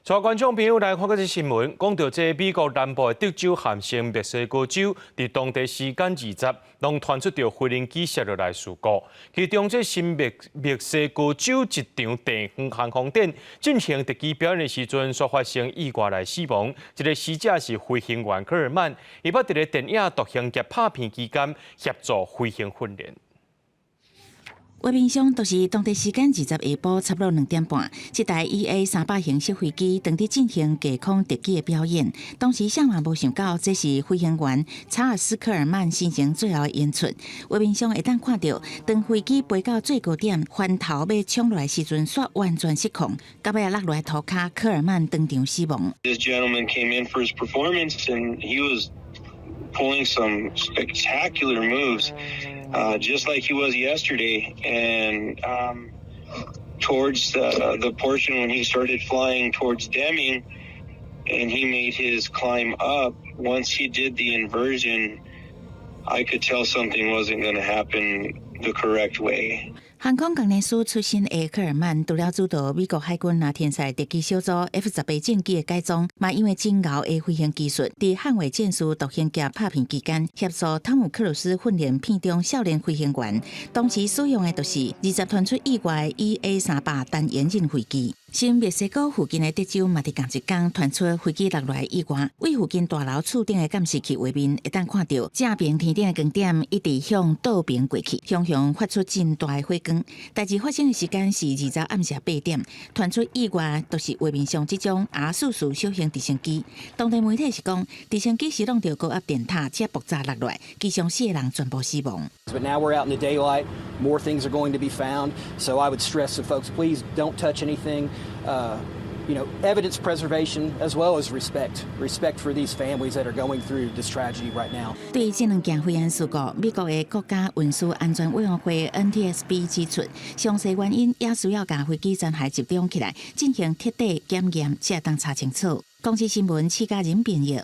帶觀眾朋友來看這個新聞，講著這美國南部的德州和新墨西哥州，佇當地時間20，攏傳出著飛行機摔落來事故。其中，這新墨西哥州一場地方航空展進行特技表演的時陣，煞發生意外來死亡。這个死者是飛行員科爾曼，伊捌佇咧電影《獨行俠》拍片期間協助飛行訓練。畫面上就是當地時間20下晡差不多2點半，這台 EA 300型小飛機當佇進行低空特技的表演。當時啥嘛無想到，這是飛行員查爾斯科爾曼生前最後的演出。畫面上會當看著，當飛機飛到最高點，翻頭欲衝落來時陣，煞完全失控，到尾仔落來塗跤，科爾曼當場死亡。 This gentleman came in for his performance and he was pulling some spectacular moves, just like he was yesterday. And towards the portion when he started flying towards Deming and he made his climb up, once he did the inversion, I could tell something wasn't going to happen the correct way. 航空工程師出身的科爾曼，除了主導美國海軍藍天賽特技小組 F-18戰機的改裝，嘛因為真𠢕的飛行技術，佇捍衛戰士獨行俠拍片期間，協助湯姆克魯斯訓練片中少年飛行員。當時使用的就是20傳出意外的 EA 300單引擎飛機。新墨西哥附近的德州嘛，佇仝一工傳出飛機落來意外，位附近大樓厝頂的監視器畫面會當看著正爿天頂的光點一直向倒爿過去，雄雄發出真大的火光。代誌發生的時間是20暗時8點，傳出意外就是畫面上這種 R 44小型直升機。當地媒體是講，直升機是挵著高壓電塔才爆炸落來，機上四個人全部死亡。 But now we're out in the daylight, more things are going to be found. So I would stress to folks, please don't touch anything. Evidence preservation as well as respect, respect for these families that are going through this tragedy right now. 對這兩件飛安事故，美國的國家運輸安全委員會 NTSB 指出，詳細原因也需要共飛機殘骸集中起來進行徹底檢驗，才會當查清楚。公視新聞，施嘉仁編譯。